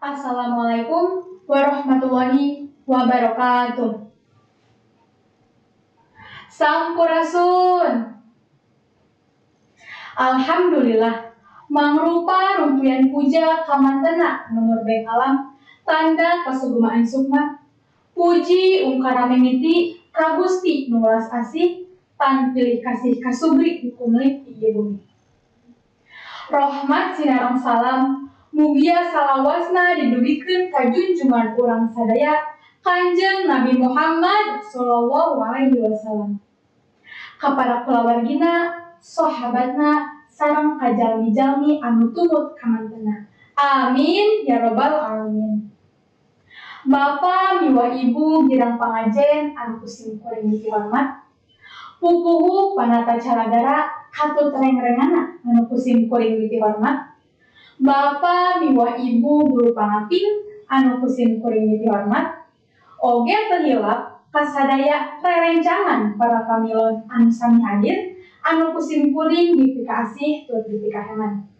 Assalamualaikum warahmatullahi wabarakatuh. Sampurasun. Alhamdulillah, mangrupa rumpuyan puja kamantena nu murbeng alam tanda kasugumaan sukma. Puji ungkara mimiti ka Gusti nu welas asih tan pilih kasih kasubri hukumlik ieu bumi. Rahmat sinareng salam mugia salawasna didugikeun ka junjungan urang sadaya Kanjeng Nabi Muhammad sallallahu alaihi wasallam. Ka para kulawargina, sahabatna, sareng ka jalmi-jalmi anu tumut kamantena. Amin ya robbal alamin. Bapa miwah ibu girang pangajen anu ku simkuring dipihormat. Pupuhu panata calagara katut reng-rengana anu ku simkuring dipihormat. Bapa miwah ibu guru pangaping anu ku simkuring dipihormat. Oge teu hilap kasadaya rerencangan para pamilon anu sami hadir anu ku simkuring dipikaasih tur dipikaheman.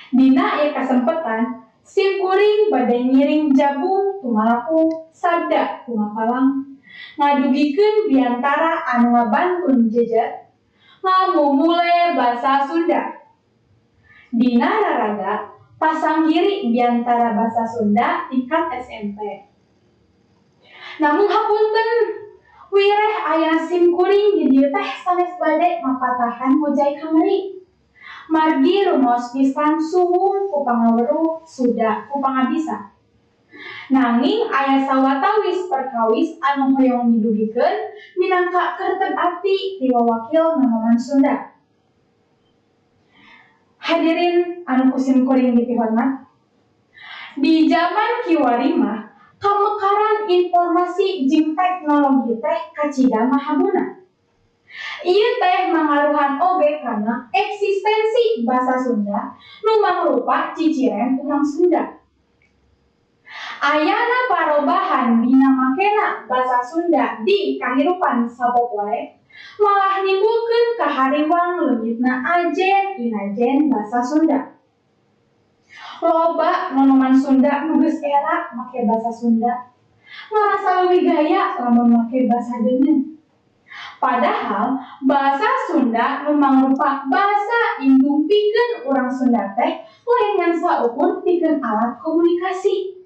Dina ieu kasempetan simkuring bade ngiring jabung tumalaku sabda kumapalang ngadugikeun biantara anu ngabantun jejer ngamumule basa Sunda. Dina raraga pasanggiri biantara basa Sunda tingkat SMP. Namun hapunten wireh aya simkuring di dieu teh sanes bade mapatahan hojai kamari. Margi rumaos pisan suhun ku pangaweruh suda ku pangabisa. Nanging aya sawatawis perkawis anu hoyong didugikeun minangka kertep ati ti wawakil nonoman Sunda. Hadirin anu ku simkuring dipihormat. Di zaman kiwari mah kamekaran informasi jeung teknologi teh kacida mahabuna. Ieu teh mangaruhan oge kana eksistensi basa Sunda nu mangrupa ciciren urang Sunda. Ayana parobahan dina makena basa Sunda di kahirupan sapopoe malah nimbulkeun kahariwang leungitna ajen inajen basa Sunda. Loba nonoman Sunda nu geus era make basa Sunda, ngarasa leuwih gaya lamun make basa deungeun. Padahal basa Sunda nu mangrupa basa indung pikeun urang Sunda teh lain ngan saukur pikeun alat komunikasi.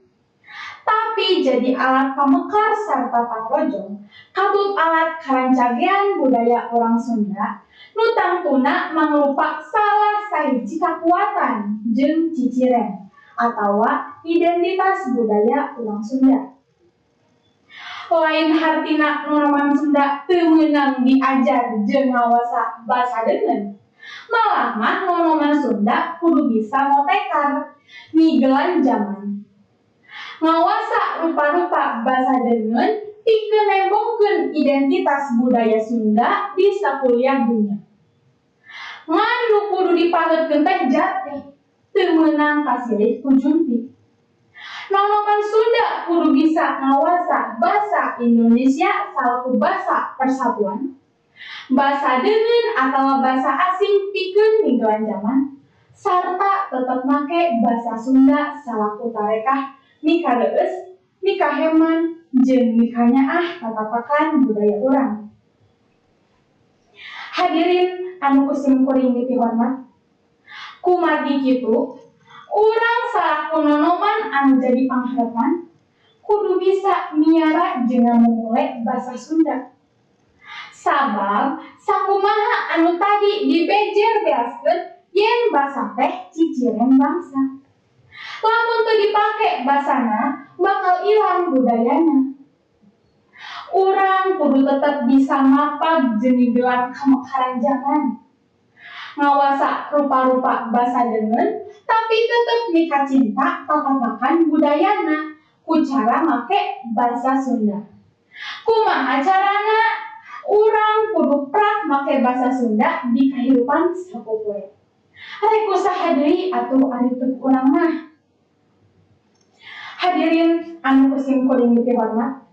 Tapi jadi alat pamekar sarta pangrojong, katut alat karancagean budaya urang Sunda nu tangtuna mangrupa salah sahiji kakuatan jeung ciciren atawa identitas budaya urang Sunda. Lain hartina nonoman Sunda teu meunang diajar jeung ngawasa basa deungeun. Malah mah nonoman Sunda kudu bisa motekar ngigelan jaman. Ngawasa rupa-rupa basa deungeun pikeun nembongkeun identitas budaya Sunda di sakuliah dunya. Ngan nu kudu dipaheutkeun teh jati, teu meunang kasilih ku junti. Nonoman Sunda kudu bisa ngawasa basa Indonesia salaku basa persatuan, basa deungeun atawa basa asing pikeun ngigelan jaman, sarta tetep make basa Sunda salaku tarekah mikareueus, mikaheman, jeung mikanyaah tatapakan budaya urang. Hadirin anu ku simkuring dipihormat, kumargi kitu, urang salaku nonoman anu jadi pangharepan kudu bisa miara jeung ngamumule basa Sunda. Sabab sakumaha anu tadi dibejer beaskeun yen basa teh ciciren bangsa. Lamun teu dipake basana bakal ilang budayana. Urang kudu tetep bisa mapag jeung ngigelan kamekaran jaman. Ngawasa rupa-rupa basa deungeun tapi tetep mikacinta tatapakan budayana ku cara make basa Sunda. Kumaha carana? Urang kudu prak make basa Sunda di kahirupan sapopoe. Rek usaha deui atuh ari teu urang mah. Hadirin anu ku simkuring dipihormat.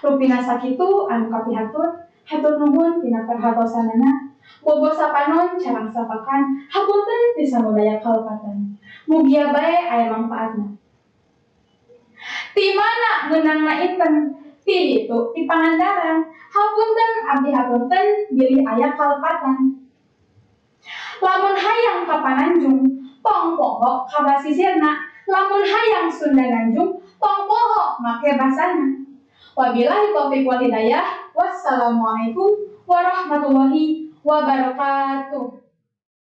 Rupina sakitu anu kapihatur, hatur nuhun tina perhatosanana. Bobo sapanon carang sapakan, hapunten ti samudaya kalepatan. Mugia bae aya mangpaatna. Ti mana meunangna inten? Ti ditu ti Pangandaran. Hapunten abdi hapunten bilih aya kalepatan. Lamun hayang ka Pananjung, tong poho ka basisirna. Lamun hayang Sunda nanjung, tong poho make basana. Wabillahi taufik wal hidayah. Wassalamualaikum warahmatullahi wabarakatuh.